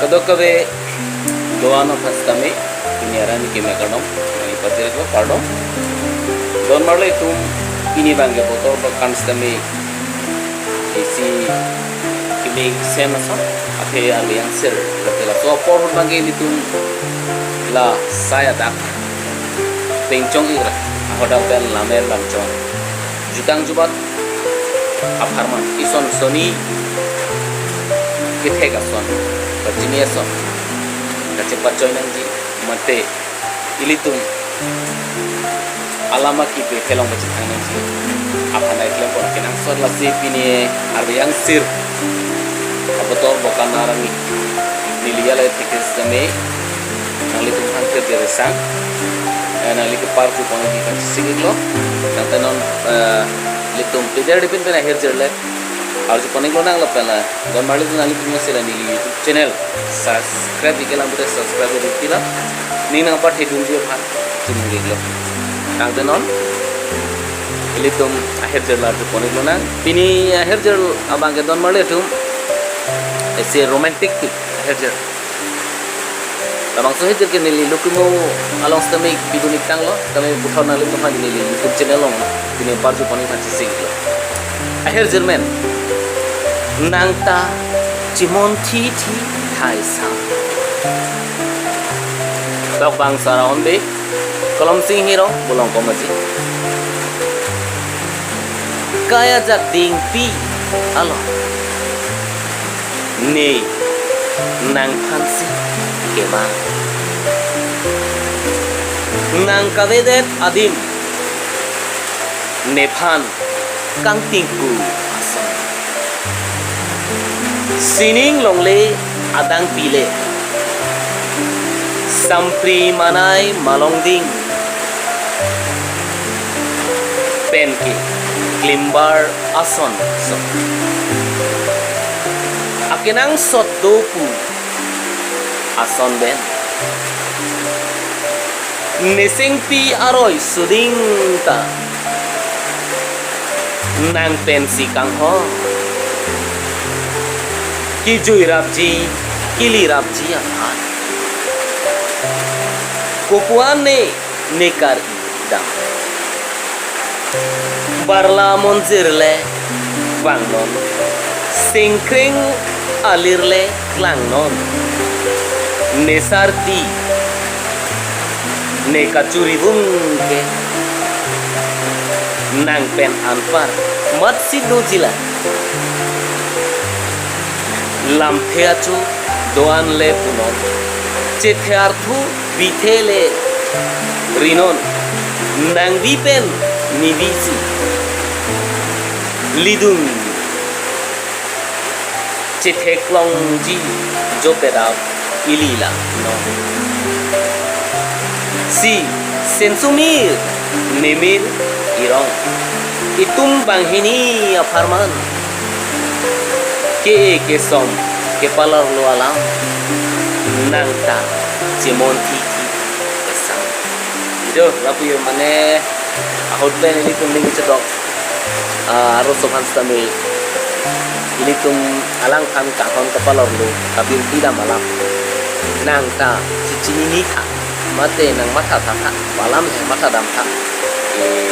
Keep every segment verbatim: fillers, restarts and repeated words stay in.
Kadokave do-an aphan sitame pini arni keme kardom, nangpajir ko kardom. Don marli atum, pini abangke Botor Bokan sitame isi keme kesen ason, athe arve angsir, lapen laso apor ahut abangke ilitum la sai adak pengchong-ikra, ahodak pen lamen lamchong, jutang jubat apharman, ison soni kethek ason, pachini ason kachepachoi nangji, mate ilitum alam akipe kelong pachethang nangji aphan nangklempo. Kenangsot lasi pini arve angsir Abotor Bokan arni neli hala thekes keme nanglitum aphan kede resang, eh, nangli keparju pon nangji aphan chesik-iklo. Tangte non, eh, ilitum peder dipin pen ahirjir le arju pon-iklo nang lapen la don marli atum, nanglitum sila neli YouTube channel subscribe-ik kelang pute subscribe-ik pila ning nangpathedunji aphan chunung-iklo. Tangte non ilitum ahirjir la arju pon-iklo nang. Pini ahirjir abangke don marli atum isi romantic pi ahirjir. Labangso ahirjir ke neli lukimo along sitame pidun-ik tanglo, tame puthot nanglitum aphan neli YouTube channel along pini parju pon nangji aphan chesik-iklo. Ahirjir men, nangta chimon thithi thaisam. Dokbang Sara Onbe, Kolom Sing Hirong, Bulong Komaji. Kai ajak dingpi along ne nangphansi kemang. Nang kavedet adim nephan kangtingku ason. Sining longle adang pile, sampri manai malongding penke klimbar ason so. Akenangsot do pu ason pen nesengpi aroi suding ta nang pensi kanghon. Kejui rapji, keli rapji aphan. Kopuan ne nekar dam. Barla monjir le vangnon, sengkreng alir le klangnon. Ne sardi, ne kachurivung ke nang pen anpar matsi doji lang. Lamthe achu do-an le punon, chethe arthu bithe le rinon, nangvi pen nivisi lidung chetheklongji jo pedap ili la no. Si Sensomir, Nemir Hirong, itum banghini apharman ke-e kesom kepalarlo alam, nangta chimon thithi kesam. Jo, lapu yo mane ahut pen ilitum ning chedok, ah, arloso aphan sitame ilitum alangphan kanghon kapalorlo, kabirpi dam alam. Nangta chichinini tha, mate nang matha tha tha, alam he matha dam tha. Eh,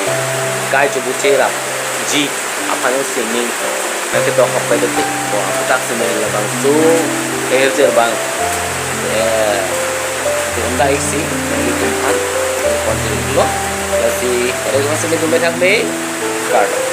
kai chobu cherapji aphan singing nangkedok hok pai dote. Ko aputak singing labangso ahirjir abang, eh, tum dai si nanglitum aphan pon-iklo. Lasi pada jong singing tum bethak me kardom.